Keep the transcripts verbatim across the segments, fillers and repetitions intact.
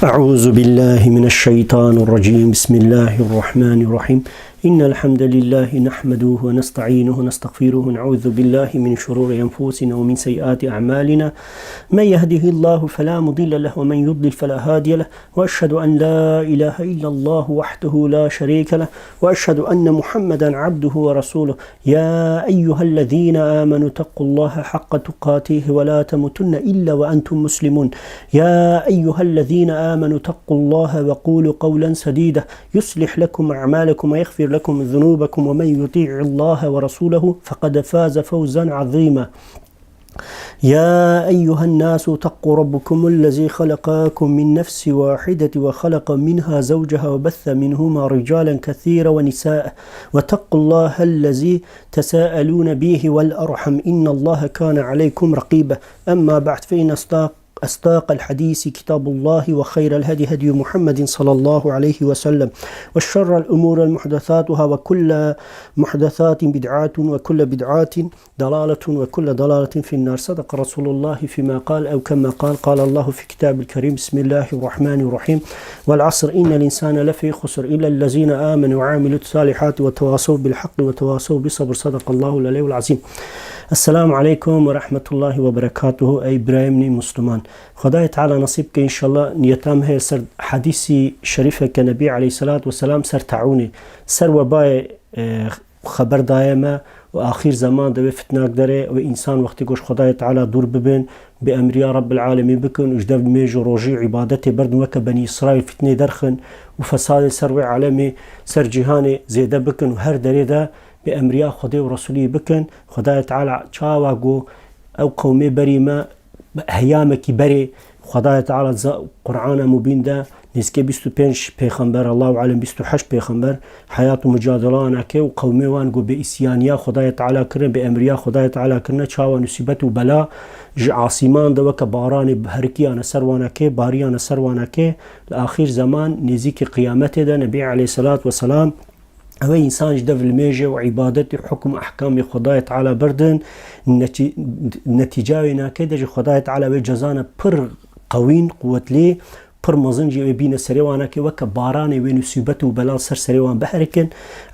أعوذ بالله من الشيطان الرجيم. بسم الله الرحمن الرحيم. إن الحمد لله نحمده ونستعينه ونستغفره ونعوذ بالله من شرور أنفسنا ومن سيئات أعمالنا. من يهده الله فلا مضل له ومن يضلل فلا هادي له. وأشهد أن لا إله إلا الله وحده لا شريك له. وأشهد أن محمدا عبده ورسوله. يا أيها الذين آمنوا اتقوا الله حق تقاته ولا تموتن إلا وأنتم مسلمون. يا أيها الذين آمنوا اتقوا الله وقولوا قولا سديدا يصلح لكم أعمالكم ويغفر لكم ذنوبكم ومن يطيع الله ورسوله فقد فاز فوزا عظيما. يا أيها الناس اتقوا ربكم الذي خلقكم من نفس واحدة وخلق منها زوجها وبث منهما رجالا كثيرا ونساء واتقوا الله الذي تساءلون به والأرحم إن الله كان عليكم رقيبا. أما بعد فإن أصدق أصدق الحديث كتاب الله وخير الهدي هدي محمد صلى الله عليه وسلم وشر الأمور محدثاتها وكل محدثات بدعة وكل بدعة ضلالة وكل ضلالة في النار. صدق رسول الله فيما قال أو كما قال. قال الله في كتاب الكريم: بسم الله الرحمن الرحيم. والعصر إن الإنسان لفي خسر إلا الذين آمنوا وعملوا الصالحات وتواصوا بالحق وتواصوا بالصبر. صدق الله العلي العظيم. السلام عليكم ورحمة الله وبركاته. Ey birayê min ê Musliman, Xwedayê Teala nesîb ke înşallah niyeta me heye ser hedîsî şerîfeke Nebî aleyhisselatu vesselam ser teûnê, ser webayê, e, xeber daye me û axîr zeman de wê fitnak derê, wê însan wextê ku ji Xwedayê Teala dûr bibin, bi emriya Rabbil Alemîn bikin û ji dev nimêj û rojî û îbadetê berdin weke Benî Îsraîl fitnê derxin û fesadê ser wê alemê, ser cîhanê zêde bikin û her derê de bi emriya Xwedê û Resûlî bikin. Xwedayê Teala çawa ku ew qewmê berî me heyamekî berê Xwedayê Teala za-, Qur'ana Mubîn de nêzîkê bîst û pênc pêxember, Allahu alem bîst û heşt pêxember heyat û mucadela wan eke û qewmê wan ku bi îsyaniya Xwedayê Teala kirine, bi emriya Xwedayê Teala kirine, çawa nusîbet û bela ji asîman de weke baranê herikiyane ser wan eke, bariyane ser wan eke. Li axîr zeman, nêzîkî qiyametê de Nebî aleyhisselatu vesselam Ew ê însan ji dev limêje û îbadetê û hukm û ehkamê Xwedayê Teala berdin, netî-, netîca wê nake de ji Xwedayê Teala wê cezane pir qewîn, quwetlî, pir mezin jî wê bîne serê wan nake, weke baranê wê nusîbet û bela ser serê wan biherikin.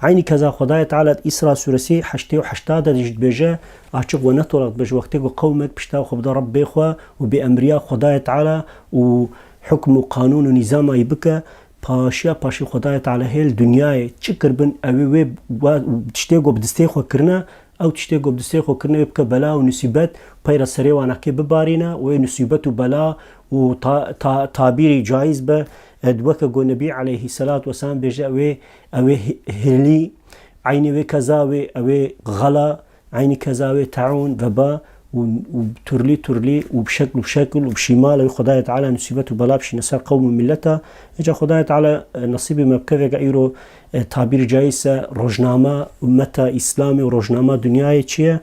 Eynî keza Xwedayê Teala di Îsra sûresî heştê û heşta de jî dibêje, açiq we netolak dibêje, wextê ku qewmek pişta xwe bide Rebbê xwe û bi emriya Xwedayê Teala û hukm û qanûn û nîzama yî bike, Paşiya paşî Xwedayê Teala hê li dinyayê çi kiribin, ew ê wê wa-, tiştê ku bi distê xwe kirine, ew tiştê ku bi distê xwe kirine wê bike bela û nisîbet, peyra serê wan eke bibarîne, wê nisîbet û bela û ta-, ta-, tabîrî caiz be, e, weke ku Nebî aleyhisselatu vesselam bêje, ew ê, ew ê hi-, hilî, eynî wê keza wê, ew ê xela, Eynî keza wê teûn, veba û, û turlî turlî û bi şekl û şekil û bi şîmal ew Xwedayê Teala nisîbet û bela bişîne ser qewm û milleta. Îca Xwedayê Teala, e, nesîbê me bike vêga îro, e, tabîr cayîs e, rojnama ummeta Îslamê û rojnama dinyayê çi ye?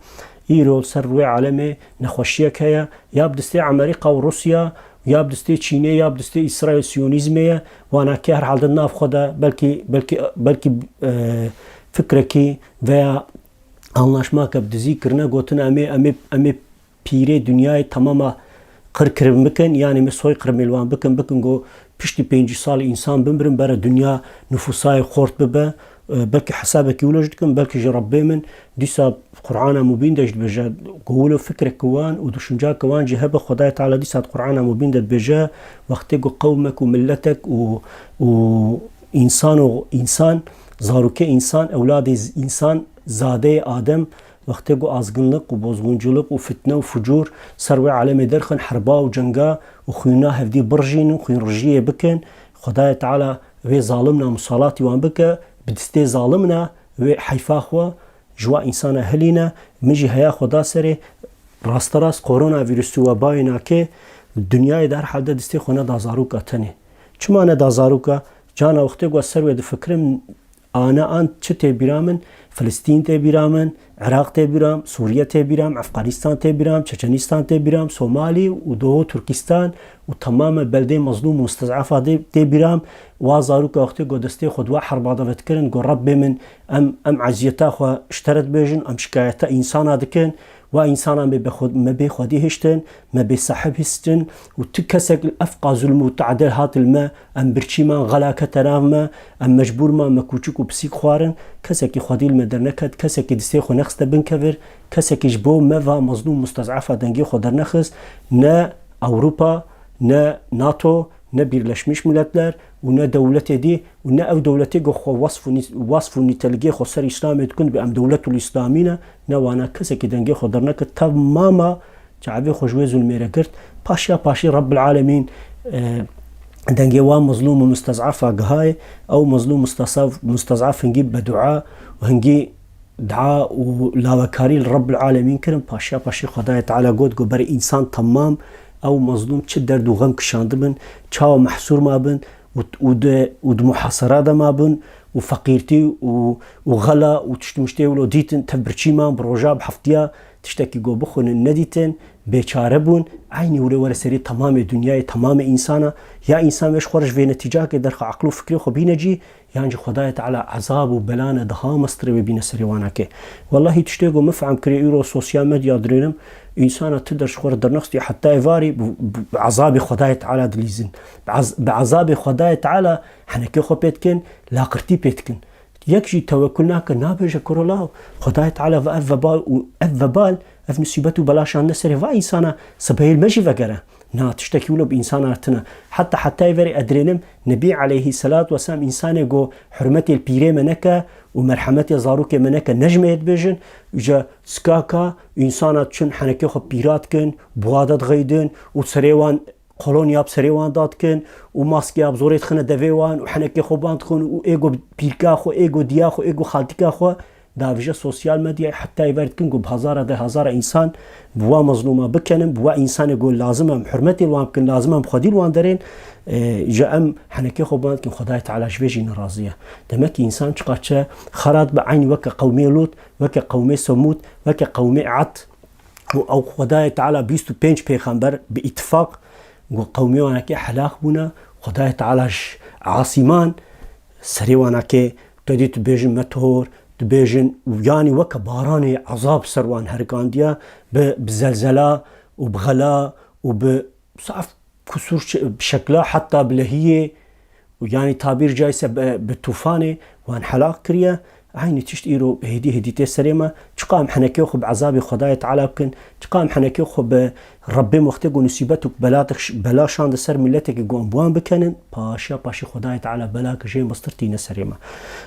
Îro li ser rûyê alemê nexweşiyek heye. Ya bi destê Amerîka û Rûsya, ya bi destê Çînê, ya bi destê Îsraîl Siyonîzmê ye. Wana ke herhalde nav xwe de belkî, belkî, belkî, e, fikrekî veya anlaşmake bi dizî kirine, gotin, em ê, em ê, em ê pîrê dinyayê temama qir kirin bikin, yanî me soy qirmê li wan bikin, bikin ku piştî pêncî salî însan bimirin, bere dinya nifûsayê xort bibe. E, belkî hesabekî wilo jî dikin, belkî jî Rebbê min dîsa Qur'ana Mubîn de jî dibêje ku wilo fikreke wan û düşüncake wan jî hebe. Xwedayê Teala dîsa di Qur'ana Mubîn de dibêje, wextê ku qewmek û milletek û, û însan û însan, zarokê însan, ewladê z-, însan, zadeyê Adem, wextê ku azginlik û bozgunculik û fitne û fucûr ser wê alemê derxin, herba û cenga û xwîna hevdî birjînin, xwînrijiyê bikin, Xwedayê Teala wê zalimna musalatî wan bike, bi distê zalimna wê heyfa xwe ji wa însana hilîne. Min jî heya xwe da serê, rasterast koronavîrus û webayê nake dinyayê de herhalde distê xwe neda zaroka tenê. Çima neda zaroka? Cana wextê ku ez ser wê difikirim, Ana an çi tê bîra min? Filistîn tê bîra min, Iraq tê bîra min, Sûriye tê bîra min, Efxanîstan tê bîra min, Çeçenîstan tê bîra min, Somalî û Doğu Türkistan û temamê beldê mezlûm û mustez'efa tê, tê bîra min. Wa zaroka wextê ku destê xwe di wa herba de vedikirin, ku Rebbê min, em, em eziyeta xwe ji te re dibêjin, em şikayeta însana dikin. Wa însanan bê bexwe-, me bê xwedî hiştin, me bê sahib hiştin û tu kesek li efqa zulm û teadê hat li me, em birçî man, xela kete nav me, em mecbûr man, me kûçik û pisîk xwarin, kesekî xwedî li me derneket, kesekî distê xwe nexiste bin kevir, kesekî ji bo me va mezlûm mustez'efa dengê xwe dernexist, ne Ewropa, ne NATO, ne Birleşmiş Milletler û ne dewletê dî û ne ew dewletê ku xwe wasf û nî-, wasf û nîteligê xwe ser Îslamê dikin, bi em dewletul Îslamî ne, ne wana kesekî dengê xwe dernekir. Temama çavê xwe ji wê zulmê re girt. Paşiya paşî Rabbil Alemîn, e, dengê wa mezlûm û mustez'efa gihayê. Ew mezlûm mustesaf-, mustez'ef hingî bedua û hingî dua û lawekarî li Rabbil Alemîn kirin. Paşiya paşî Xwedayê Teala got, got, berê însan temam ew mezlûm çi derd û xem kişandibin, çawa mehsûr mabin û, û di, û di muhasera de mabin û feqîrtî û, û xela û tişt û miştê wilo dîtin, tev birçî man, bi roja, bi heftiya tiştekî ku bixwînin nedîtin, bêçare bûn. Eynî wilo were serê temamê dinyayê, temamê însana. Ya însan wê ji xwe re ji vê netîcakê derxe, eql û fikrê xwe bîne cî, yan jî Xwedayê Teala ezab û bela ne daha mestirê wê bîne serê wanakê. Wellahî tiştê ku min fehm kiriye îro sosyal medya dirênim, însana tu der ji xwe re dernexistî heta êvarî bi, bi, bi ezabê Xwedayê Teala dilîzin. Bi ez-, bi ezabê Xwedayê Teala henekê xwe pê dikin, laqirtî pê dikin. Yek jî tewekul nake, nabêje kuro law, Xwedayê Teala ve ev vebal û ev vebal, ev musîbet û bela şandine serê va însana, sibehê li me jî vegere. Na, tiştekî wilo bi însana re tune. Heta, hetayê verê ez dirênim, Nebî aleyhî selat weselam însanê ku hurmetê li pîrê me neke û merhemetê zarokê me neke, ne ji me yê dibêjin, îca sikaka însana diçin henekê xwe pîra dikin, buwa de dixeydin û serê wan kolonya bi serê wan dadikin û maskê ya bi zorê dixine devê wan û henekê xwe ban dixin û ê ku pîrka xwe, ê ku diya xwe, ê ku xaltîka xwe, davije sosyal medyayê heta êver dikin ku bi hezara de hezara însan bi wa mezlûma bikenin, bi wa însanê ku lazim em hurmetê li wan bikin, lazim em xwedî li wan derên, e, ji em henekê xwe ban dikin, Xwedayê Teala ji vê jî nerazî ye. Demek ki însan çiqaçe xerat bi eynî weke qewmê Lût, weke qewmê Semûd, weke qewmê Ad û ew Xwedayê Teala bîst û pênc pêxember bi îtifaq ku qewmê wanakê helak bûne, Xwedayê Teala ji asîman serê wanakê te dî dibêjin meteor, dibêjin û yanî weke baranê ezab ser wan herikandiye, bi, bi zelzela û bi xela û bi saf kusûr şe-, şekla heta bi lehiyê û yanî tabîr caîse bi, bi tûfanê wan helak kiriye. Eynî tişt îro hêdî hêdî tê serê me. Çiqa em henekê xwe bi ezabê Xwedayê Teala bikin, çiqa em henekê xwe bi Rebbê me wextê ku nisîbet û bela, bela şande ser miletekî ku em bi wan bikenin, paşiya paşî Xwedayê Teala bela ki jê mestir tîne serê me.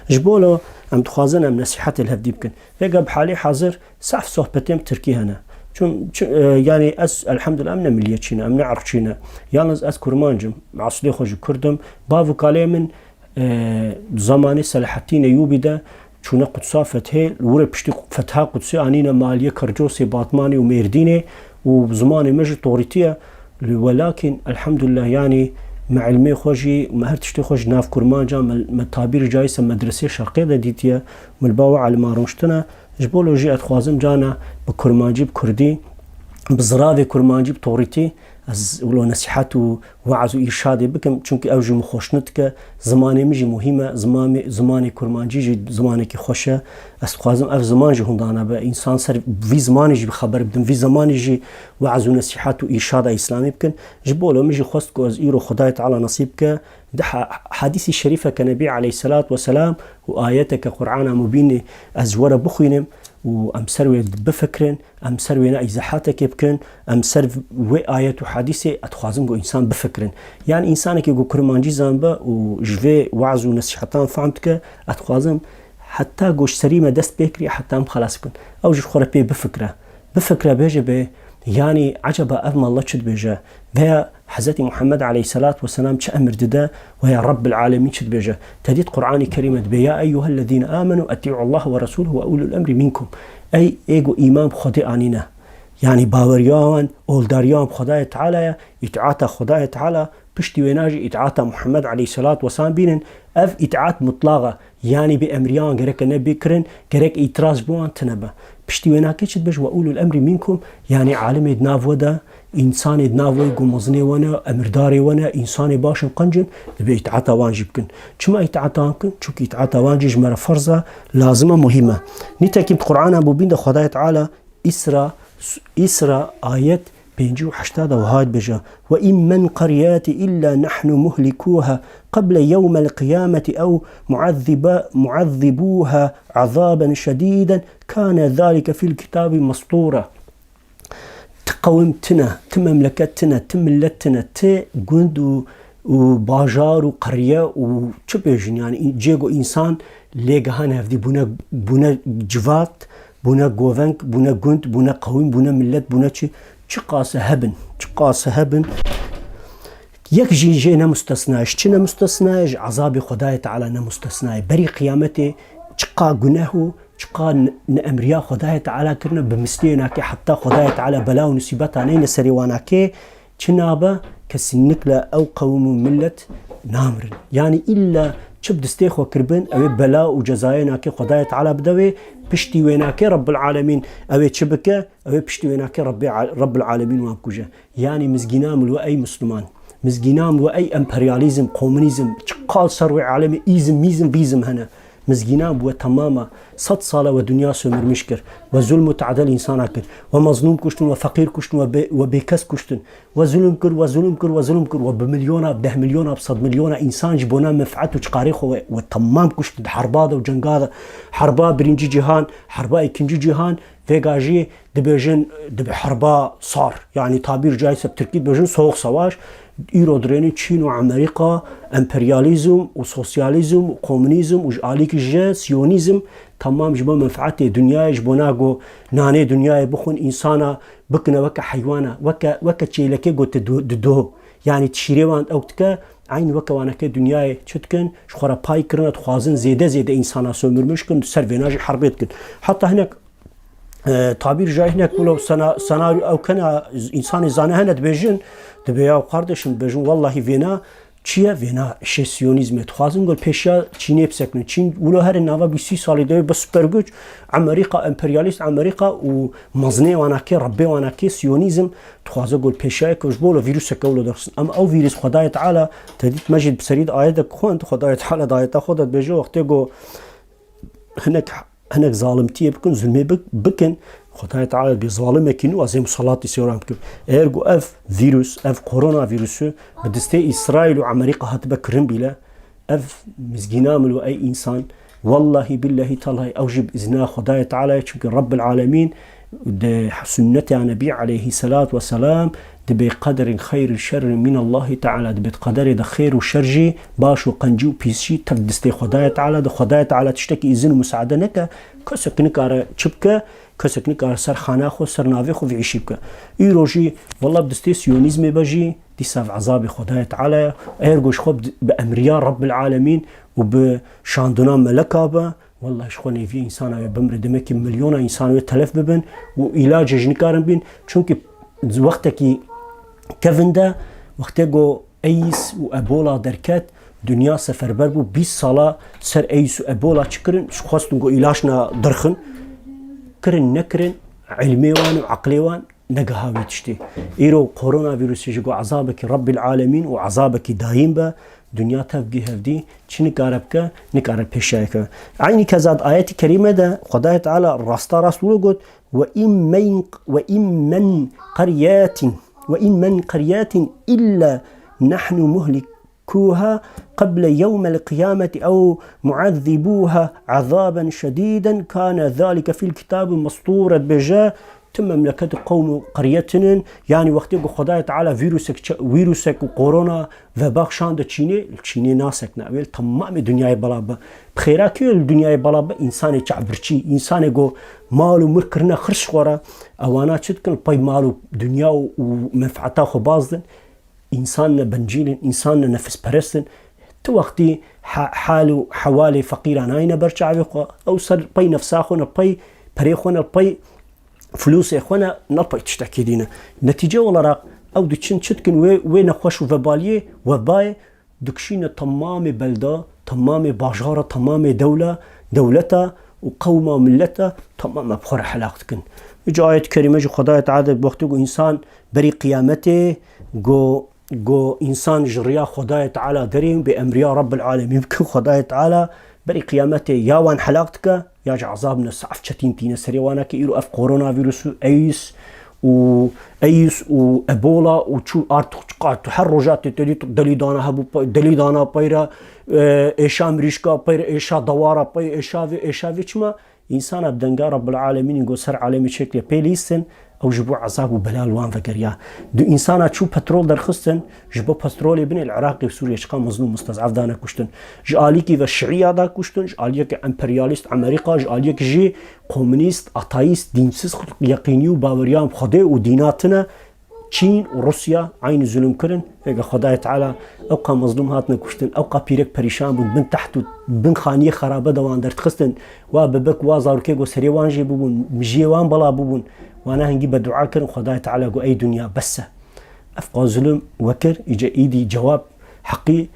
Ji bo lo em dixwazin em nesîhetê li hevdî bikin. Vêga bi halê hazir saf sohbetên bi tirkî hene. Çun, çi, e, yanî ez elhamdulillah em ne miliyetçî ne, em ne irqçî ne. Yalnız ez kurmanc im, eslê xwe ji kurd im. Bav û kalê min, e, zamanê Selahattîn Eyûbî de çûne Qudsa fethê, li wir piştî fetha Qudsê anîne maliyê Kercosê, Batmanê û Mêrdînê û zimanê me jî torîtî ye. Li welakîn elhamdulillah, yanî me ilmê xwe jî, me her tiştê xwe ji nav kurmanca, me, me tabîr caîse medresê şerqê de dîtiye, me li ba we elima rûniştine. Ji bo lo jî ez dixwazim cana bi kurmancî, bi kurdî, bi ziravê kurmancî, bi torîtî, ez wilo nesîhet û weaz û îrşadê bikim, çimkî ew ji min xweşnû dike, zimanê min jî muhîm e, zimanê, zimanê kurmancî jî zimanekî xweş e. Ez dixwazim ev ziman jî hûn dane be, însan ser vî zimanê jî bi xeber bidin, vî zimanê jî weaz û nesîhet û îrşada îslamî bikin. Ji bo lo min jî xwest ku ez îro Xwedayê Teala nesîb bike, di ha-, hadîsî şerîfeke Nebî aleyhisselat weselam û ayeteke Qur'ana Mubînê ez ji we re bixwînim û em ser wê bifikirin. Em ser wêne îzehatekê bikin, em ser wê ayet û hadîsê ez dixwazim ku însan bifikirin. Yanî însanekî ku kurmancî zanibe û ji vê weaz û nesîhetan fehm dike, ez dixwazim heta ku ji serî me dest pê kiriye, heta em xelas bikin. Ew ji xwe re pê bifikire. Bifikire, bêje bê, yanî eceba ev malla çi dibêje? Veya Hezretî Muhammed aleyhisselat weselam çi emir dide veya Rabbil Alemîn çi dibêje? Te dît Qur'anî Kerîm e dibê, "Ya eyyuhellezîne amenu etî'ullahe ve resûlehu ve ulul emrî minkum." Ey ê ku îman bi Xwedê anîne. Yanî baweriya wan, oldariya wan bi Xwedayê Teala ye, îtaata Xwedayê Teala, piştî wêna jî îtaata Muhammed aleyhisselat weselam bînin. Ev îtaat mutlaq e. Yanî bêemriya wan gereke nebê kirin, gerek îtiraz ji bo wan tune be. Piştî wênakê çi dibêje, "Ve ulul emrî minkum", yanî alimê di nav we de, însanê di nav we, ku mezinê we ne, emirdarê we ne, însanê baş in, qenc in, dibê îtaata wan jî bikin. Çima îtaata wan bikin? Çimkî îtaata wan jî ji me re ferz e, lazim e, muhîm e. Nîtekî di Qur'ana Mubîn de Xwedayê Teala Îsra Îsra ayet pêncî û heşta de wiha dibêje: "Ve in min qeryeti illa nahnu muhlikuha qeble yewmel qiyameti ew muazziba-, muazzibuha azaben şedîden kane zalike fil kitabî mestura." Ti qewim tine, ti memleket tine, ti millet tine, ti gund û, û bajar û qeriye û çi bêjin, yani, cê ku însan lê gihane hevdî, bûne, bûne civat, bûne goveng, bûne gund, bûne qewim, bûne millet, bûne çi, çiqas hebin, çiqas hebin. Yek jî jê ne mustesna ye. Ji çi ne mustesna ye? Ji ezabê Xwedayê Teala ne mustesna ye. Berî qiyametê çiqa guneh û çiqa ne-, neemriya Xwedayê Teala kirine, bi misliyê nake, heta Xwedayê Teala bela û nisîbeta neyne serê wan nake, çi nabe? Kesinlikle ew qewim û millet namirin. Yani îlla çi bi distê xwe kiribin, ew ê bela û cezayê nake Xwedayê Teala bide wê, piştî wê nake Rabbul Alemîn ew ê çi bike? Ew ê piştî wê nake Rabbê Al-, Rabbul Alemîn wan bikuje. Yani mizgîna min we ey Musliman, mizgîna min we ey emperyalîzm, komunîzm, çiqas ser wê alemê îzm, mîzm, vîzm hene. Mizgîna min we temama sed sala we dinya sömürmüş kir. We zulm û te'del însana kir. We mezlûm kuştin, we feqîr kuştin, we bê-, we bêkes kuştin. We zulm kir, we zulm kir, we zulm kir. We bi milyona, bi deh milyona, bi sed milyona însan ji bona menfeet û çiqarê xwe we, we temam kuştin. Di herba de û cenga de, herba birincî cîhan, herba îkincî cîhan, vêga jî dibêjin, dibe herba sar. Yani tabîr caizse bi tirkî dibêjin soğuk savaş. Îro dirênin Çîn û Amerîka, emperyalîzm û sosyalîzm û komunîzm û ji alîkî jî siyonîzm, temam ji bo menfeetê dinyayê, ji bona ku nanê dinyayê bixwin, însana bikine weke heywana, weke, weke çêlekê ku tu du-, dido. Yani şîrê wan ew dike, eyn weke wanekê dinyayê çi dikin, ji xwe re pay kirine, dixwazin zêde zêde însana sömürmüş kin, ser vêna jî herbê dikin. Heta hinek, e, tabîr jî hinek wilo sena-, senaryo ew kena, însanê zane hene dibêjin, dibê ya kardeşim, dibêjin wellahî vêna çi ye? Vêna şê siyonîzmê. Dixwazin gol pêşiya Çînê bisekinin. Çîn wilo herê nava bîst sî salî de be super güç, Amerîka, emperyalîst Amerîka û mezinê wanakê, Rebbê wanakê, siyonîzm dixwaze gol pêşiya ke ji bo wilo vîruseke wilo derxistin. Em ew vîrus Xwedayê Teala te dît, me jî bi serî de ayet de xwend, Xwedayê Teala di ayeta xwe de dibêje wextê ku hinek, hinek zalimtiyê bikin, zulmê bik-, bikin, Xwedayê Teala bê zalimekî nû ez ê musallatî sêran bikim. Eger ku ev vîrus, ev koronavîrusu bi distê Îsraîl û Amerîka hatibe kirin bîle, ev mizgîna min û ey însan, wellahî billehî tallahî ew jî bi îzna Xwedayê Teala ye, çimkî Rabbil Alemîn di sunnetê ya Nebî aleyhî selat we selam dibê qederin xeyrin şerrin min Allahî Teala, dibê di qederê de xêr û şer jî, baş û qencî û pîs jî tev distê Xwedayê Teala de. Xwedayê Teala tiştekî îzin û misaade neke, kesek nikare çi bike, kesek nikare ser xana xwe, ser navê xwe vî îşî bike. Îro jî, wella bi distê siyonîzmê be jî, dîsa ev ezabê Xwedayê Teala ye. Eger ku ji xwe bi, bi emriya Rabbil Alemîn û bi şandina meleka be, wellahî ji xwe nêviyê însana wê bimre. Demekî milyona însan wê telef bibin û îlacê ji nikarin bîn. Çunkî wextekî kevin de, wextê ku AIDS û Ebola derket, dinya seferber bû. Bîst sala ser AIDS û Ebola çi kirin? Ji xwestin ku îlaç na derxin. Kirin nekirin, ilmê wan û eqlê wan negiha wî tiştî. Îro koronavîrusê ji ku ezabekî Rebbil Alemîn û ezabekî dayîm be, dinya tevgî hevdî çi nikare bike, nikare pêşiya ke. Eynî keza di ayetî kerîme de Xwedayê Teala rasta rast wilo got, "Ve in men, ve in men qeryetin, ve in men qeryetin illa nahnu muhlikuha qeble yewmel qiyameti ew muazzibuha azaben şedîden kane zalike fil kitabî mestûre." Dibêje, ti memleket û qewm û qeriyetinin, yanî wextê ku Xwedayê Teala vîrusek çe-, vîrusek û korona veba şande Çînê, li Çînê nasekne. Ew ê li temamê dinyayê bela be. Bi xêra kê li dinyayê bela be? Însanê çavbirçî, însanê ku mal û milk kirine xirs ji xwe re, ewana çi dikin? Li pey mal û dinya û, û menfeeta xwe bazdin. Însan ne bencîl in, însan ne nefisperest in. Ti wextî ha-, hal û hewalê feqîran nayne ber çavê xwe. Ew ser pey nefsa xwe ne, pey perê xwe ne, pey filûsê xwe ne, ne pey tiştekî dî ne. Netîce olarak ew diçin çi dikin? Wê, wê nexweş û vebaliyê, webayê dikişîne temamê belda, temamê bajara, temamê dewle, dewleta û qewma, milleta, temama bi xwe re helak dikin. Îca ayet kerîme ji Xwedayê Teala de, wextê ku însan berî qiyametê, ku, ku însan ji riya Xwedayê Teala derê, bi emriya Rabbil Alemîn bikin, Xwedayê Teala berî qiyametê ya wan helak dike, ya ji ezab ne saf çetîn tîne serê wan ke. Îro ev koronavîrus û AIDS û AIDS û Ebola û çû art, her roja tê tê dî delî dana hebû, pe-, delî dana peyre, e, êşa mirîşka peyre, êşa dewara pey, êşa vê, êşa vê çima? Însana bi denga Rabbil Alemînî got ser alemê çêkiriye pê lîstin, ew ji bo ezab û bela li wan vegeriya. Du însana çû petrol derxistin, ji bo petrolê binê li Iraqê û Sûriyê çiqa mezlûm mustezef dane kuştin. Ji alîkî ve şiîya da kuştin, ji aliyekî emperyalîst Amerîka, ji aliyekî jî komunîst, ateîst, dînsiz, yeqînî û baweriya bi Xwedê û dîna tune, Çîn û Rûsya eynî zulm kirin. Vêga Xwedayê Teala ew qa mezlûm hatine kuştin, ew qa pîrek perîşan bûn, bin teht û bin xaniyê xerabe de wan derdixistin. Wa bebek, wa zarokê ku serê wan jê bûbûn, mijiyê wan bela bûbûn. Wana hingî bedua kirin, Xwedayê Teala got, ey dinya, bes e. Ev qa zulm we kir, îca îdî cewab heqî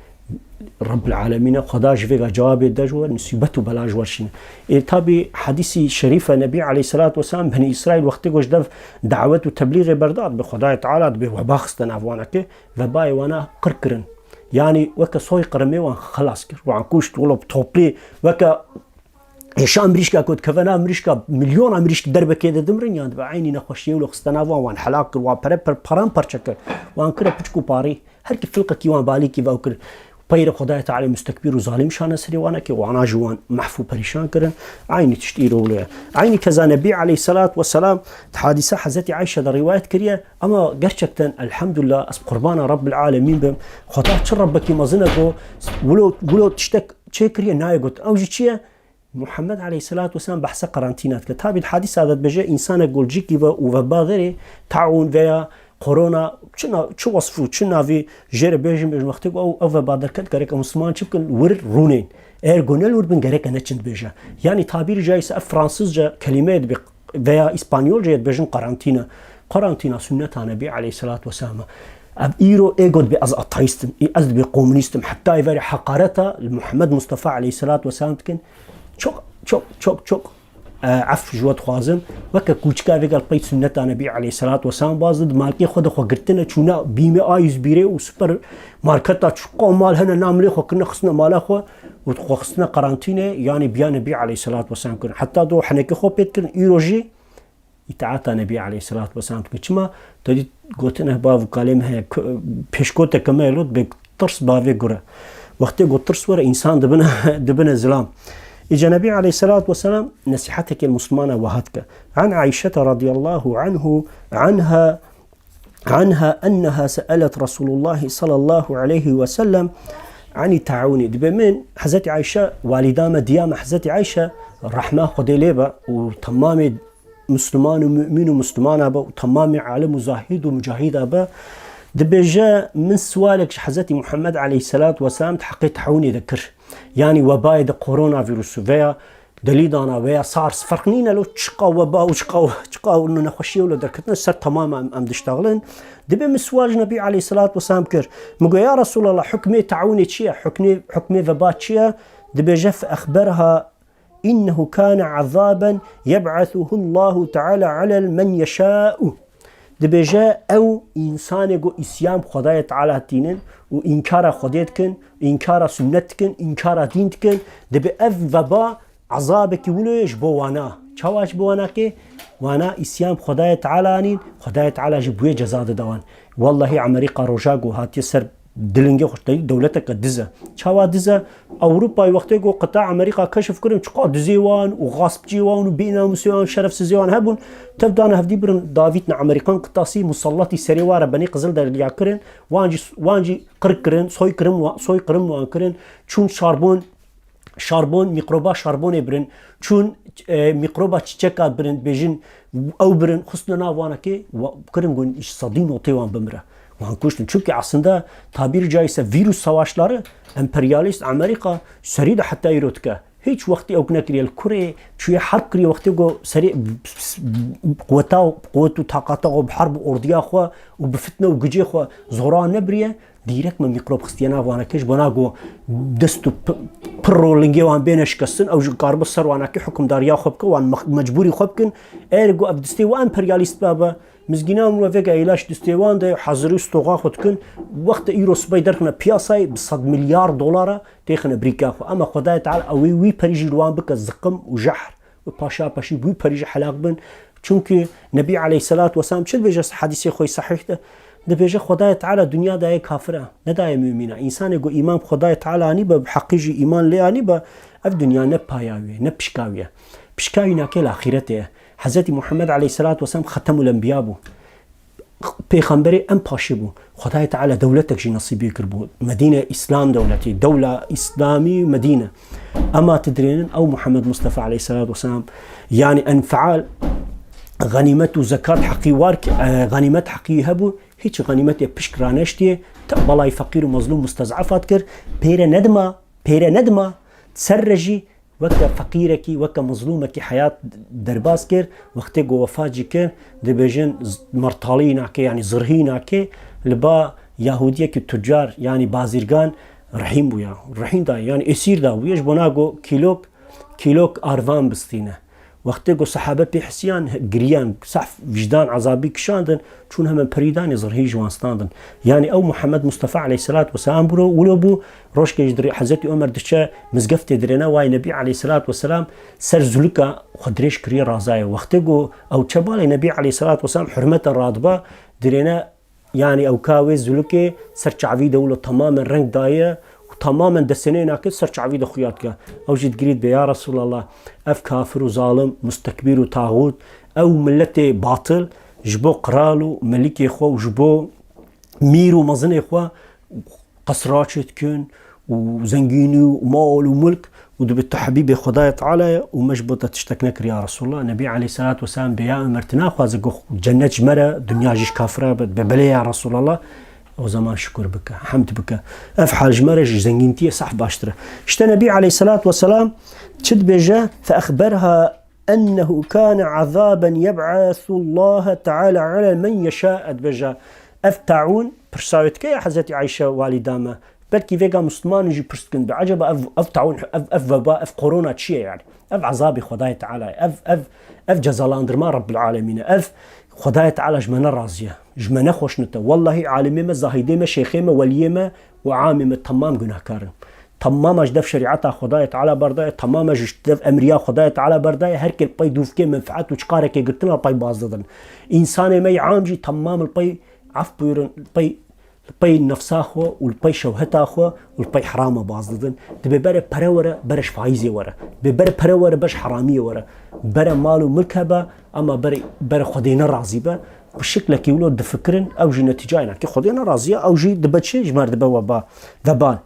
Rabbil Alemîn e, Xweda ji vêga cewabê de ji we nisîbet û bela ji we şîne. Ê tabî hedîsî şerîf e, Nebî aleyhisselatu vesselam Benî Îsraîl wextê ku ji dev dawet û teblîxê berda, dibe Xwedayê Teala dibe weba xiste nav wan, eke vebayê wana qir kirin. Yanî weke soy qirimê wan xelas kir. Wan kuşt, wilo bi toplî, weke êşa mirîşka ku dikeve nav mirîşka, milyona mirîşk derbekê de dimirin, yan dibe eynî nexweşiyê wilo xiste nav wan, wan helak kir, wan pere per-, paran perçe kir, wan kire piçk û parî. Her kî filqekî wan balîkî ve ew kir. Peyre Xwedayê Teala mustekbîr û zalim şane serê wan, eke wana ji wan mehf û perîşan kirin. Eynî tişt îro wilo ye. Eynî keza Nebî aleyhisselatu vesselam di hadîsa Hezretî Ayşe de rîwayet kiriye. Ama gerçekten elhamdülillah, ez bi qurbana Rabbil Alemîn bim. Xweda çi Rebbekî mezin e ku wilo, wilo tiştek çêkiriye nayê gotin. Ew jî çi ye? Muhammed aleyhisselatu vesselam behsa karantîna dike. Tabî di hadîsa de dibêje, însanek ku li cîkî ve û veba derê, taûn veya korona, çi na-, çi wesf û çi navî jê re bêjin, bêjin, wextê ku ew, ew veba derket, gerek e Musliman çi bikin? Li wir rûnên. Eger ku ne li wir bin, gerek e neçin, dibêje. Yanî tabîrî caîse ev fransizce kelîmeyê dibe veya îspanyolcayê dibêjin karantîna. Karantîna sunneta Nebî aleyhisselatu vesselam e. Ev îro ê got dibê ez ateîst im, ê ez dibê komunîst im, heta ê verê heqareta li Muhammed Mustafa aleyhisselatu vesselam dikin. Çok, çok, çok, çok, e, ef ji we dixwazim. Weke kûçika vê gel pey sunneta Nebî aleyhisselatu vesselam baz di, di malkê xwe de xwe girtine, çûne bîmê a yüz bir û supermarketa çiqa mal hene namilê xwe kirine, xistine mala xwe û xwe xistine karantînê, yanî biya Nebî aleyhisselatu vesselam kirin. Heta do henekê xwe pê dikirin, îro jî îtaata Nebî aleyhisselatu vesselam dike. Çima? Te dît gotin, eh, bav û kalê me heye, ku-, pêşkoteke me ye, lot bê tirs bavê gure. Wextê ku tirs were, însan dibine, dibine zilam. Îca Nebî aleyhisselatu vesselam nesîhetekê li Muslimana wiha dike. An Ayşete radiyallahu anhu, anha, anha enneha se'elet Resulullahi sallallahu aleyhi ve sellem ani taûnî. Dibe min, Hezretî Ayşe, walîda me, diya me Hezretî Ayşe, rehma Xwedê lê be û temamê Musliman û mumîn û Muslimana be û temamê alim û zahid û mucahida be, dibêje, min siwalek ji Hezretî Muhammed aleyhisselatu vesselam di heqê teûnê de kir. Yanî webayê de koronavîrusû veya delî dana veya SARS, ferq nîne lo çiqa weba û çiqa, çiqa nexweşiyê wilo derketine ser temama em, em diştexilin. Dibê min siwal ji Nebî aleyhisselatu vesselam kir. Min got, ya Resulallah, hukmê teûnê çi ye? Hukmê, hukmê veba çi ye? Dibêje, fe exberha Innehu kâne azâben yeb'asuhullahu teâlâ alel men yeşâ'u. Dibêje, ew însanê ku îsyan bi Xwedayê Teala tînin û înkara Xwedê dikin, înkara sunnet dikin, înkara dîn dikin, dibê ev veba ezabekî wilo ye ji bo wana. Çawa ji bo wana kê? Wana îsyan bi Xwedayê Teala anîn, Xwedayê Teala jî bi wê ceza dide wan. Wellahî Amerîka roja ku hatiye ser dilingê xwe, te dî dewleteke diz e. Çawa diz e? Ewropayê wextê ku qita Amerîka keşif kirin, çiqa dizê wan û xaspçiyê wan û bênamûsê wan, şerefsizê wan hebûn, tev dane hevdî birin, davîtine Amerîkan, qitasî musallatî serê wan re benê qizil derdiya kirin, wan jî, wan jî qir kirin, soy kirin, wa-, soy kirin wan kirin, çûn şarbon, şarbon, mîkroba şarbonê birin, çûn, e, mîkroba çiçeka birin, bêjin, ew birin, xistine nav wana kê, wa-, kirin gon ji sedî notê wan bimire. Wan kuştin. Çimkî aslında tabîrî caîse vîrus savaşları emperyalîst Amerîka serî de heta îro dike. Hiç wextî ew nekiriye. Li kurê çûye herb kiriye, wextê ku serê quweta, quwet û taqata xwe bi herb û ordiya xwe û bi fitne û gicê xwe zora nebiriye. Dîrek me mîkrob xistiye nav wana kê, ji bona ku dest û p-, pirr û lingê wan bêne şikestin, ew jî karibe ser wana kê hukimdariya xwe bike, wan mex-, mecbûrî xwe bikin. Eger ku ev distê wan emperyalîst babe, mizgînan û vêga îlaç distê wan de hezirî stoxa xwe dikin, wextê îro sibey derxine piyasayê bi sed milyar dolara têxine brîka xwe. Ema Xwedayê Teala ew ê wî perî jî li wan bike ziqim û jehr. Û paşa peşî bi wî perî jî helak bin, Çimkî Nebî aleyhisselatu vesselam çi dibêje hadîsê xwe sahîh de? Dibêje Xwedayê Teala dinya daye kafira, nedaye mumîna. Însanê ku îman bi Xwedayê Teala anîbe, bi heqî jî îman lê anîbe, ev dinya ne paya wî ye, ne pişka wî ye. Pişka wî nakê li axîretê ye. Hezretî Muhammed aleyhisselatu vesselam Xetemul Enbiya bû. Pêxemberê em paşê bû. Xwedayê Teala dewletek jî nesîbê kiribû. Medîne Îslam dewletî, dewla Îslamî Medîne. Ema tu dirênin ew Muhammed Mustafa aleyhisselatu vesselam, yanî enfial, xenîmet û zekat heqî war ki, e, xenîmet heqî hebû, hiç xenîmetê pişk raneştiye, te belayê feqîr û mezlûm mustez'efa dikir, pêre nedima, pêre nedima, ser re jî weke feqîrekî, weke mezlûmekî heyat derbas kir, wextê ku wefat jî kir, dibêjin z-, mertalî nake, yanî zirhî nake, li ba Yahudiyekî tucar, yanî bazîrgan rehîn bûya. Rehîn dayê, yanî esîr dabûye, ji bona ku kîlok, kîlok arvan bistîne. Wextê ku sahabe pê hisiyan, giriyan, sehf vîjdan ezabî kişandin, çûn hemen pirî danê zirhî ji wan standin. Yanî ew Muhammed Mustafa aleyhisselatu vesselam bûro, wilo bû, rojkê ji dirê Hezretî Omer diçe mizgeftê dirêne, wayê Nebî aleyhisselatu vesselam ser zulika xwe dirêj kiriye razayê. Wextê ku ew çe balê Nebî aleyhisselatu vesselam hurmete radiba, dirêne, yanî ew ka wê zulukê ser çavî de wilo temamen reng daye û temamen desenê nake ser çavî de xuya dike. Ew jî digirî dibê, ya Resulallah, ev kafir û zalim, mustekbîr û taxût, ew miletê batil ji bo qral û melikê xwe û ji bo mîr û mezinê xwe qesra çêdikin û zengînî û mal û mulk û dibê tu hebîbê Xwedayê Teala ye û me ji bo te tiştek nekir ya Resulallah. Nebî aleyhisselatu vesselam bê ya Omer, tu naxwaze ku cennet ji me re, dinya jî ji kafira be? Dibê belê ya Resulallah. O zaman şukur bike, hemd bike. Ev hal ji me re ji zengîntiyê sehf baştir e. Îşte Nebî aleyhisselatu vesselam çi dibêje? Fe exberha ennehu kâne azâben yeb'asullâhe teala ala men yeşâ, dibêje. Ev taûn pirsa wê dike ya Hezretî Ayşe walîda me. Belkî vêga Muslimanên jî pirs dikin, bi ecaba ev, ev taûn, ev, ev veba, ev korona çi ye yani? Ev ezabê Xwedayê Teala ye. Ev, ev, ev cezalandırma Rabbil Alemîn e. Ev Xwedayê Teala ji me ne razî ye. Ji me ne xweşnût e. Wellahî alimê me, zahîdê me, şêxê me, weliyê me û amê me temam gunahkar in. Temama ji dev şerîeta Xwedayê Teala berdaye, temama ji dev emriya Xwedayê Teala berdaye, her kê li pey dûvkê menfeet û çiqarekê girtin li pey baz didin. Însanê me yê am jî temam li pey, ef buyurun, li pey, li pey nefsa xwe û li pey şewheta xwe û li pey herama baz didin. Dibê bere pere were, bere ji faîzê were. Dibê bere pere were, bere ji heramiyê were. Bere mal û milk hebe, ama bere, bere Xwedê ne razî be. Bi şiklekî wilo difikirin, ew jî netîcayê nake. Xwedê ne razî ye, ew jî dibe çi? Ji me re dibe weba, vebal.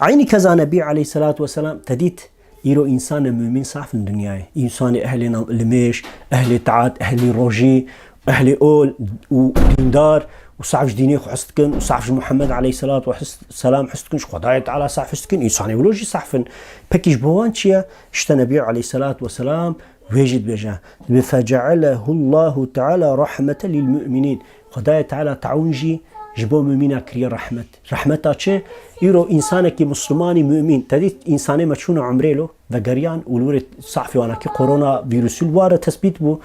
Eynî keza Nebî aleyhisselatu vesselam te dît, îro însanê mumîn saf in dinyayê. Însanê ehlê na-, limêj, ehlê taat, ehlê rojî, ehlê ol û dîndar û saf ji dînê xwe his dikin û saf ji Muhammed aleyhisselatu vesselam his dikin, ji Xwedayê Teala saf his dikin. Însanê wilo jî saf in. Pekî ji bo wan çi ye? Îşte Nebî aleyhisselatu vesselam wê jî dibêje. Dibê, "Fecealehullahu Teala rahmete lil mu'minîn." Xwedayê Teala taûn jî ji bo mumîna kiriye rehmet. Rehmeta çi? Îro însanekî Muslimanî mumîn, te dît însanê me çûne umrê lo, vegeriyan û li wir safî wana ki korona vîrusî li ware tespît bû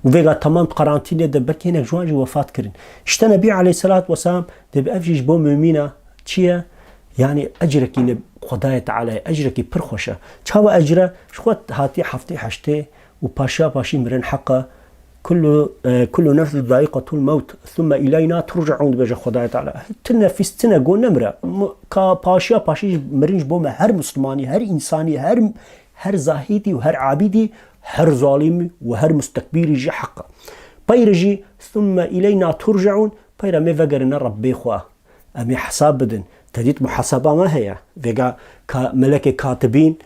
û vêga temam di karantînê de belkî hinek ji wan jî wefat kirin. Îşte Nebî aleyhisselatu vesselam dibê ev jî ji bo mumîna çi ye? Yanî ecrekî ne Xwedayê Teala ye, ecrekî pir xweş e. Çawa ecre? Ji xwe hatiye heftê heştê û paşiya paşî mirin heq e. Kullu, e, kullu nefsin zaiqetul mewt, thumme ileyna turcaun, dibêje Xwedayê Teala. Ti nefis tine go nemire. M-, ka paşiya paşî mirin ji bo me her Muslimanî, her însanî, her, her zahîdî û her abîdî, her zalimî û her mustekbîrî jî heq e. Peyre jî, thumme ileyna turcaun, peyre me vegerine Rebbê xwe. Em ê hesab bidin. Te dît muhaseba me heye. Vêga ka-, melekê katibîn,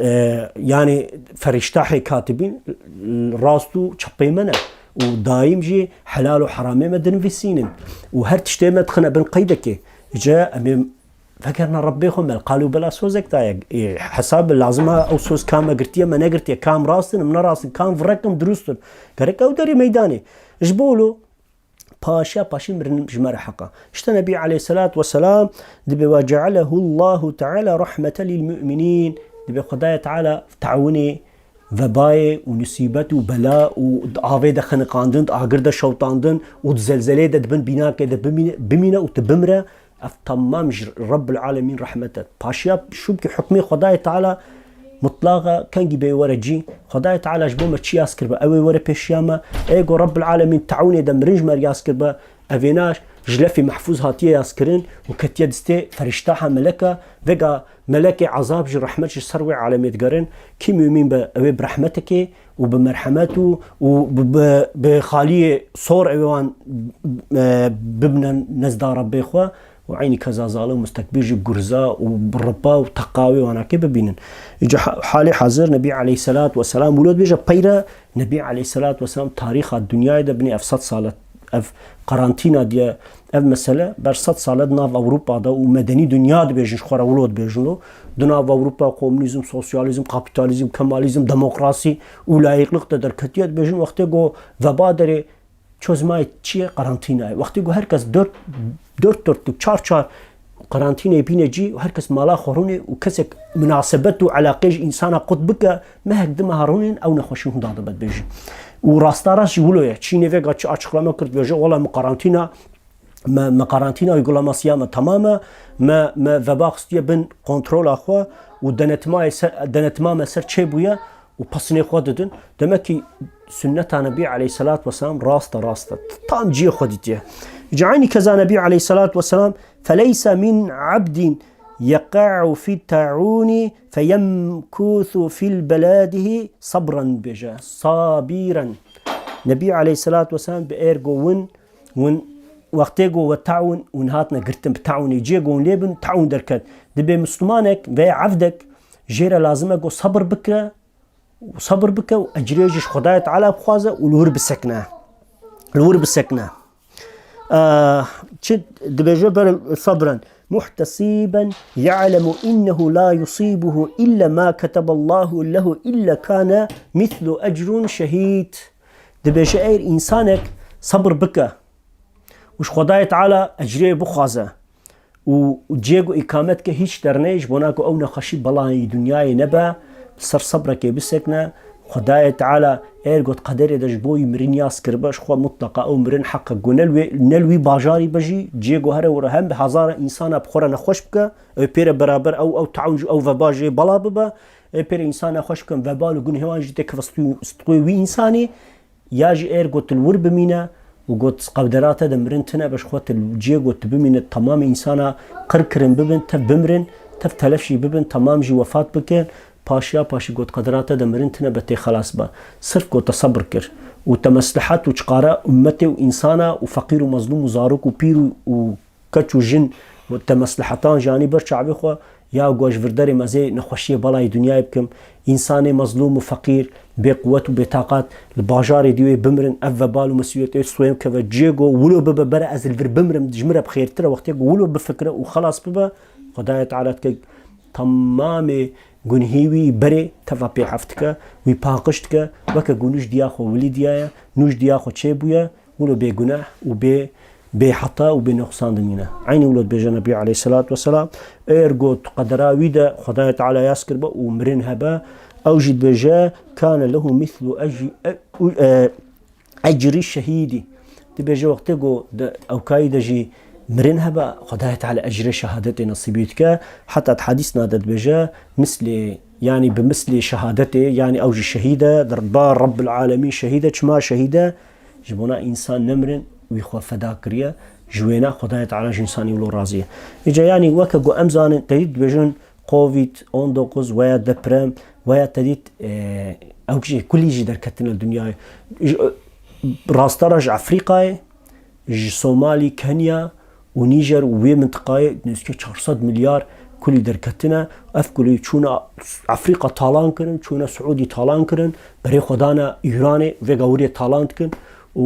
e, yanî ferîştahê katibîn rast û çepê me ne. Û daîm jî helal û heramê me dinivîsînin. Û her tiştê me dixine bin qeydekê. Îca em ê vegerine Rebbê xwe, me li qal û bela sozek daye. Ê, hesab lazim e, ew soz ka me girtiye, me negirtiye, kam rast in, em ne rast in, kam virek in, dirust in. Gerek ew derê meydanê. Ji bo lo, paşiya paşî mirin ji me re heq e. Îşte Nebî aleyhisselatu vesselam dibê, "Ve cealehullahu Teala rahmete lil mu'minîn." Dibê Xwedayê Teala teûnê, vebayê û nisîbet û bela û di avê de xeniqandin, di agir de şewtandin û di zelzelê de di bin bînakê de bimîne, bimîne û tu bimire, ev temam ji Rebbul Alemîn rehmet e. Paşiya şûbkî hukmê Xwedayê Teala Mutlaq e, kengî bê were cî. Xwedayê Teala ji bo me çi yaz kiribe? Ew ê were pêşiya me. Ê go Rabbul Alemîn teûnê de mirin ji me yaz kiribe. Evêna ji lefê mehfûz hatiye yaz kirin û ketiye distê ferişta ha meleka. Vega melekê ezab ji rehmet ji ser wê alemê digerin. Kî mumîn be, ew ê bi rehmetekê û bi merhemet û, û bi, bi, bi xaliyê sor ew ê wan, e, bibine nezda Rebbê xwe. Û eynî keza zalim, mustekbîr jî gurza û ripa û teqawê wanakê bibînin. Îca ha-, halê hazir Nebî aleyhisselat vesselam wilo dibêje peyre Nebî aleyhisselat vesselam tarîxa dinyayê de binê ev sed sal e, ev karantîna diye, ev mesele ber sed sal e di nav Ewropa de û medenî dinya dibêjin, ji xwe re wilo dibêjin lo. Di nav Ewropa komünîzm, sosyalîzm, kapîtalîzm, kemalîzm, demokrasî û layîqliq de derketiye, dibêjin wextê go veba derê çözmayê çi ye? Karantîna ye. Wextê ku her kes dört, dört dörtlük, çar çar karantînê bîne cî û her kes mala xwe rûnê û kesek minasebet û eleqê ji însana qut bike, mehek di meha rûnên ew nexweşî hûn dadibe dibêjin. Û rasta rast jî wilo ye. Çînê vêga çi açıklama kir, dibêje, wela min karantîna, me, me karantîna uygulamasiya me temam e, me, me veba xistiye bin kontrola xwe û denetmayê ser, denetima me ser çêbûye. û pesnê xwe didin. Demek ki sünneta Nebî aleyhisselat vesselam rast e, rast e. Tam cihê xwe dîtiye. Îca eynî keza Nebî aleyhisselat vesselam, "Feleyse min abdin yeqa'u fi ta'uni feyemkuthu fil beladihi sabran," bêje. Sabiren. Nebî aleyhisselat vesselam bi êr go win, win wextê go we ta'un, win hatine girtin bi ta'unê, cihê go win lê bin, ta'un derket. Dibê Müslümanek veya evdek jê re lazim e go sabir bikire, û sabir bike û ecrê jî ji Xwedayê Teala bixwaze û li wir bisekine. Li wir bisekine. Ah, çi dibêje ber sabren. Muhtesiben ya'lemu innehu la yusibuhu illa ma keteballahu lehu illa kana mislu ecrun şehîd. Dibêje eger însanek sabir bike û ji Xwedayê Teala ecrê bixwaze û, û cihê ku îkamet ke hîç derneyê ji bona ku ew nexweşî belayê dinyayê nebe, li ser sebrekê bisekine, Xwedayê Teala eger got qederê de ji bo wî mirin yaz kiribe, ji xwe mutleqa ew mirin heq e. Ku ne li wê, ne li wî bajarî be jî, cihê ku here were hem bi hezara însana bi xwe re nexweş bike, ew pê re beraber ew, ew tawn ji ew veba jê bela bibe, ew pê re însan nexweş bikin, vebal û gunhê wan jî têkeve stû-, stûyê wî însanî, ya jî eger got li wir bimîne û got qederata de mirin tine be, ji xwe tu cihê got tu bimîne, temamê însana qir kirin bibin, tev bimirin, tev telef jî bibin, temam jî wefat bikin, paşiya paşî got qederata de mirin tine be, tê xelas be. Sirf got te sebir kir û te meslihet û çiqare ummetê û însana û feqîr û mezlûm û zarok û pîr û, û keç û jin û te meslihetan janî ber çavê xwe, ya go ji vir derê mezê nexweşiyê belayê dinyayê bikim, însanê mezlûm û feqîr, bêquwet û bêtaqat li bajarê dî wê bimirin, ev vebal û mesûliyet ê soyem keve cihê go wilo bibe bere ez li vir bimirim, ji min re bi xêrtir e, wextê go wilo bifikire û xelas bibe, Xwedayê Teala dike temamê gunhî wî berê teva pê ef dike, wî paqij dike, weke ku nû ji diya xwe wilî diyaye, nû ji diya xwe çêbûye, wilo bêguneh û bê, bêheta û bênoqsan dimîne. Eynî wilo dibêje Nebî aleyhisselatu vesselam, eger got qedera wî de Xwedayê Teala yaz kiribe û mirin hebe, ew jî dibêje, "Kane lehu mislu ec-, e-, u-, e, ecrî şehîdî." Dibêje wextê ku di ewkayî de jî mirin hebe, Xwedayê Teala ecrê şehadetê nesîbî dike. Heta di hedîsna de dibêje, mislê, yanî bi mislê şehadetê, yanî ew jî şehîd e, di ba Rabbil Alemîn şehîd e, çima şehîd e? Ji bona însan nemirin, wî xwe feda kiriye, ji wêna Xwedayê Teala ji însanî wilo razî ye. Îca yanî weke ku em zanin, tedî dibêjin, Covid on dokuz veya deprem veya te dît, e, ew jî kulî jî derketine li dinyayê. Ji, rastara ji Efrîqayê, ji Somalî, Kenya û Nîjer û wê mintiqayê nêzîkî çar sed milyar kulî derketine. Ev kulî çûne Efrîqa talan kirin, çûne Siûdî talan kirin, berê xwe dane Îranê, vê gawirê talan dikin. û,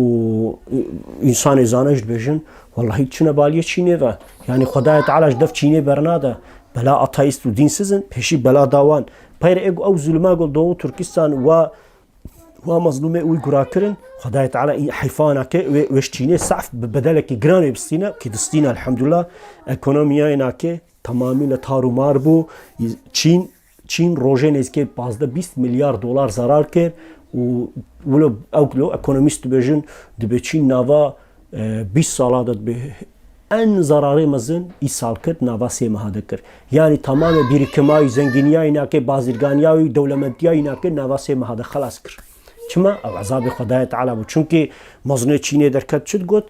û însanê zane jî dibêjin, wellahî çine baliyê Çînê ve. Yanî Xwedayê Teala ji dev Çînê bernade. Bela ateîst û dînsiz in, pêşî bela da wan. Peyre ê ku ew zulma ku Doğu Türkistan wa, wa mezlûmê Uygura kirin, Xwedayê Teala heyfa nake, wê, wê ji Çînê saf bi bedelekî giran wê bistîne, kî distîne elhamdulillah. Ekonomiyayê nake, temamî li tar û mar bû. Çîn Çîn rojê nêzîkê pazdeh bîst milyar dolar zerar kir û wilo ew lo ekonomîst dibêjin, dibê Çîn nava, e, bîst sala de dibê En zararê mezin îsal kir, nava sê meha de kir. Yanî tamamê bîrikima wî, zengîniya wî nakê, bazirganiya wî, dewlementiya wî nakê, nava sê meha de xelas kir. Çima? Ew ezabê Xwedayê Teala bû. Çunkî mezinê Çînê derket çi digot?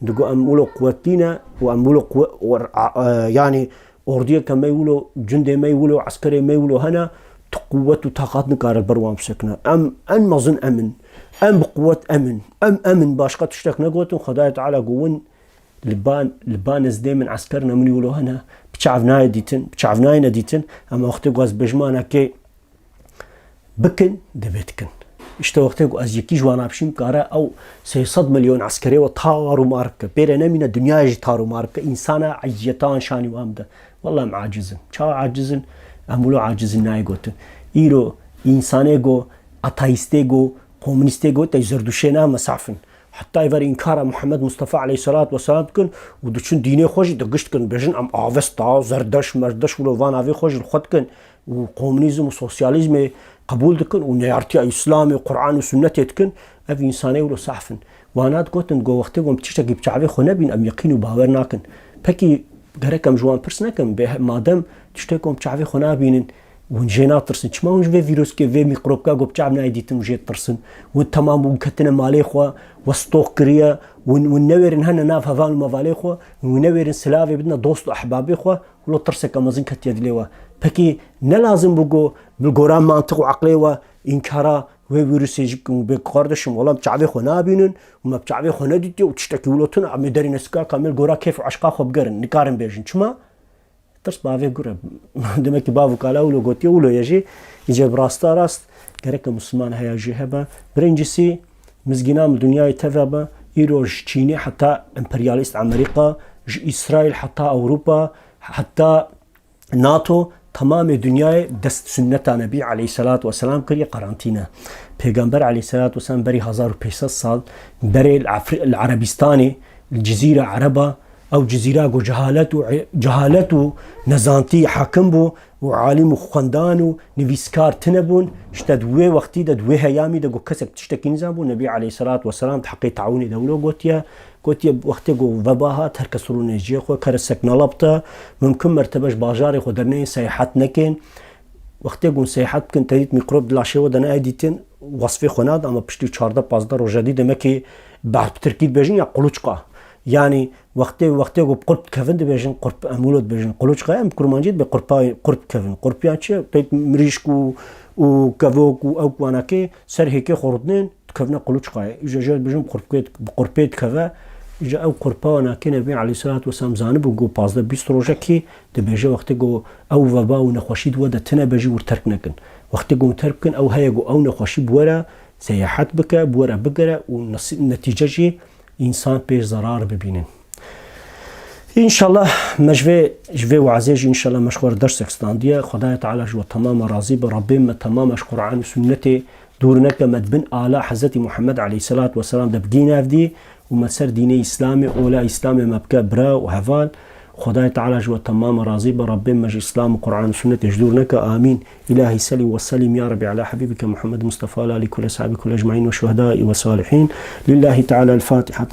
Digot, em wilo quwetlî ne û em wilo quwe-, wer-, a-, e, yanî ordiyeke me wilo, cundê me wilo, eskerê me wilo hene, tu quwet û taqat nikare ber wan bisekine. Em en mezin em in. Em bi quwet em in. Em, em in. Başqa tiştek negotin. Xwedayê Teala got, win li ba, li ba nezdê min esker ne, min wilo hene, bi çav nayê dîtin, bi çav nayêne dîtin, em wextê ku ez bêjim anakê bikin, divê dikin. Îşte wextê ku ez yekî ji wan apşîm kare ew sê sed milyon eskerê we tar û mar bike. Pêre nemîne dinyayê jî tar û mar bike. Însana ecziyetan şanî wan bide. Wela em aciz in. Çawa aciz in? Em wilo aciz in nayê gotin. Îro însanê go, ateîstê go, komunîstê go, tey zerduşê ne mesaf in. Heta êvar înkara Muhammed Mustafa aleyhissalatu vesselam dikin û diçin dînê xwe jî digişt dikin. Bêjin em Avesta, Zerdeş, Merdeş wilo van avê xwe ji li xwe dikin û komunîzm û sosyalîzmê qebûl dikin û neyartiya Îslamê, Quran û Sunnetê dikin. Ev însanê wilo saf in. Wana digotin, go wextê ku em tiştekî bi çavê xwe nebîn, em yeqîn û bawer nakin. Pekî gerek em ji wan pirs nekin, bê madem tiştê ku em çavê xwe nabînin, hûn jê natirsin. Çima hûn ji vê vîruskê, vê mîkrobka ku bi çav nayê dîtin û jê ditirsin? Hûn temam hûn ketine malê xwe, we stox kiriye, hûn, hûn newêrin hene nav heval û mevalê xwe, hûn newêrin silavê bidine dost û ehbabê xwe, wilo tirseke mezin ketiye dilê we. Pekî ne lazim bû ku bi gora mantiq û eqlê we înkara wê vîrusê jî bikin û bê kardeşim, wela em çavê xwe nabînin û me bi çavê xwe nedîtiye û tiştekî wilo tune, em ê derîne sikaka me li gora kêf û eşqa xwe bigerin. Nikarin bêjin. Çima? Tirs bavê gure. Demek ki bav û kala wilo gotiye, wilo ye jî. Îce bi rasta rast gereke Musliman heya jî hebe. Birincisi, mizgîna min dinyayê teve be. Îro ji Çînê heta emperyalîst Amerîka, ji Îsraîl heta Ewropa, heta NATO, temamê dinyayê dest sunneta Nebî aleyhissalatu vesselam kiriye karantîne. Pêgamber aleyhissalatu vesselam berî hezar û pênc sed sal berê li Afri-, li Erebistanê, li Cizîra Ereba, ew cizîra ku cehalet û, cehalet û nezantî hakim bû û alim û xwendan û nivîskar tune bûn. Îşte di wê wextî de, di wê heyamî de ku kesek tiştekî nizanbû, Nebî aleyhissalatu vesselam di heqê taûnê de wilo gotiye. Gotiye, wextê ku veba hat, her kes rûnê cihê xwe, kere seknala bite, mimkun mertebe ji bajarê xwe derneyên seyahat nekin. Wextê ku hûn seyahat bikin, te dît mîkrob di laşê we de nayê dîtin, wesfê xwe nade, ama piştî çardeh pazdeh roja dî, demekî, bi tirkî dibêjin ya quluçka. Yanî wextê, wextê ku bi qurp dikevin dibêjin, qurp, em wilo dibêjin, quluçka, em bi kurmancî dibê qurpa, qurp dikevin. Qurpiyan çi ye? Peyt mirîşk û, û kevok û ew wanakê ser hêkê xwe rûdinên, dikevine quluçkayê. Îja jê dibêjin bi qurpê, bi qurpê dikeve. Îja ew qurpa wanakê Nebî aleyhissalatu vesselam zanibû ku pazdeh bîst rojekî dibêje, wextê ku ew veba û nexweşî di we de tine be jî wir terk nekin. Wextê ku terk bikin, ew heye ku ew nexweşî bi we re seyahat bike, bi we re bigere û nesi-, netîce jî însan pê zerar bibînin. Înşallah me ji vê, ji vê wazê jî înşallah me ji xwe re dersek standiye. Xwedayê Teala ji we temama razî be. Rabbê me temama ji Quran û Sunnetê dûr neke, me di bin ala Hezretî Muhammed aleyhisselatu vesselam de bigihîne ev dî û me ser dînê Îslamê, ola Îslamê me bike bira û heval. Xwedayê Teala ji we temama razî be. Rabbê me ji Îslam û Quran û Sunnetê ji dûr neke. Amîn. إلهي صل وسلم يا ربي على حبيبك محمد مصطفى وعلى آل كل أصحابه كل أجمعين والشهداء والصالحين. لله تعالى الفاتحة.